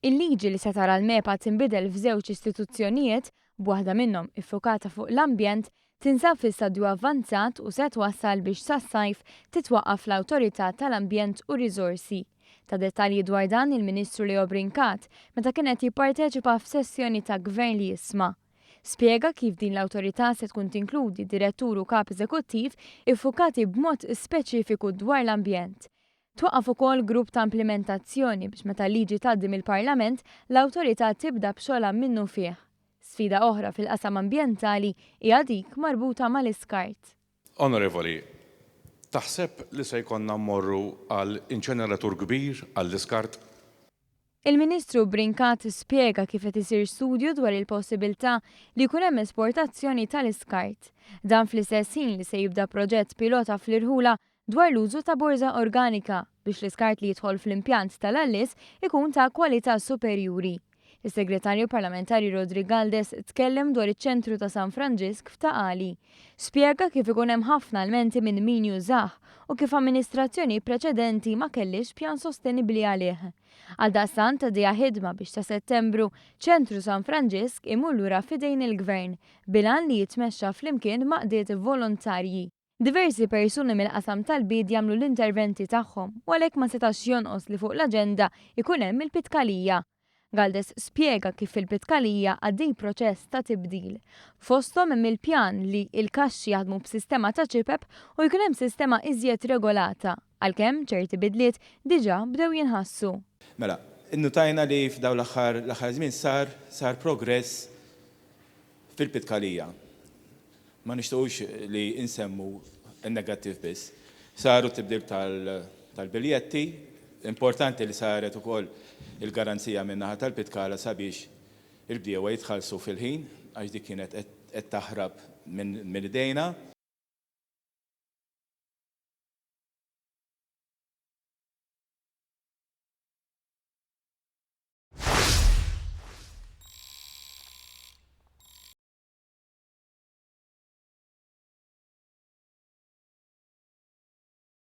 Il-liġi li se tara l-MEPA tinbidel f'żewġ istituzzjonijiet, b'waħda minnhom iffukata fuq l-ambjent, tinsab fi stadju avvanzat u se twassal biex sas-sajf titwaqqaf l-Awtorità tal-Ambjent u Riżorsi. Ta dettalji dwar dan il-Ministru Leo Brincat meta kien qed jipparteċipa f'sessjoni ta' Gvern li Jisma'. Spjega kif din l-awtorità se tkun tinkludi direttur u kap eżekuttiv iffukati b'mod speċifiku dwar l-ambjent. Twaqqaf ukoll grupp ta' implimentazzjoni biex meta l-liġi tgħaddi mill-Parlament, l-awtorità tibda b'xogħolha minnufih. Sfida oħra fil-qasam ambjentali hija dik marbuta mal-iskart. Onorevoli, taħseb li se jkollna mmorru għal inċeneratur kbir għall-iskart? Il-Ministru Brincat spjega kif qed isir studju dwar il-possibilità li jkun hemm esportazzjoni tal-iskart. Dan fl-istess ħin li se jibda proġett pilota fl-irħula dwar l-użu ta' borża organika biex l-iskart li jidħol fl-impjant tal-Għallies ikun ta' kwalità superjuri. Is-Segretarju Parlamentari Roderick Galdes tkellem dwar iċ-ċentru ta' San Franġisk f'Ta' Qali. Spjega kif ikun hemm ħafna lmenti minn min jużah u kif amministrazzjoni preċedenti ma kellhiex pjan sostenibbli għalih. Għaldaqstant għaddejja ħidma biex ta' Settembru ċentru San Franġisk imur lura f'idejn il-Gvern bil-għan li jitmexxa flimkien m'għaqdiet volontarji. Diversi persuni mill-qasam tal-biedja għamlu l-interventi tagħhom u għalhekk ma setax jonqos li fuq l-aġenda jkun hemm il-Pitkalija. Galdes spjega kif fil-Pitkalija għaddej proċess ta' tibdil. Fosthom hemm il-pjan li l-kaxxi jaħdmu b'sistema ta' ċipep u jkun hemm sistema iżjed regolata, għalkemm ċerti bidliet diġà bdew jinħassu. Mela, innutajna li f'dawn l-aħħar l-aħħar żmien sar sar progress Fil-Pitkalija, ma nixtiqux li nsemmu n-negattiv biss. Saru t-tibdil tal-biljetti, importanti li saret ukoll il-garanzija min-naħa tal-Pitkala sabiex il-bdiewa jitħallsu fil-ħin għax dik kienet qed taħrab minn idejna.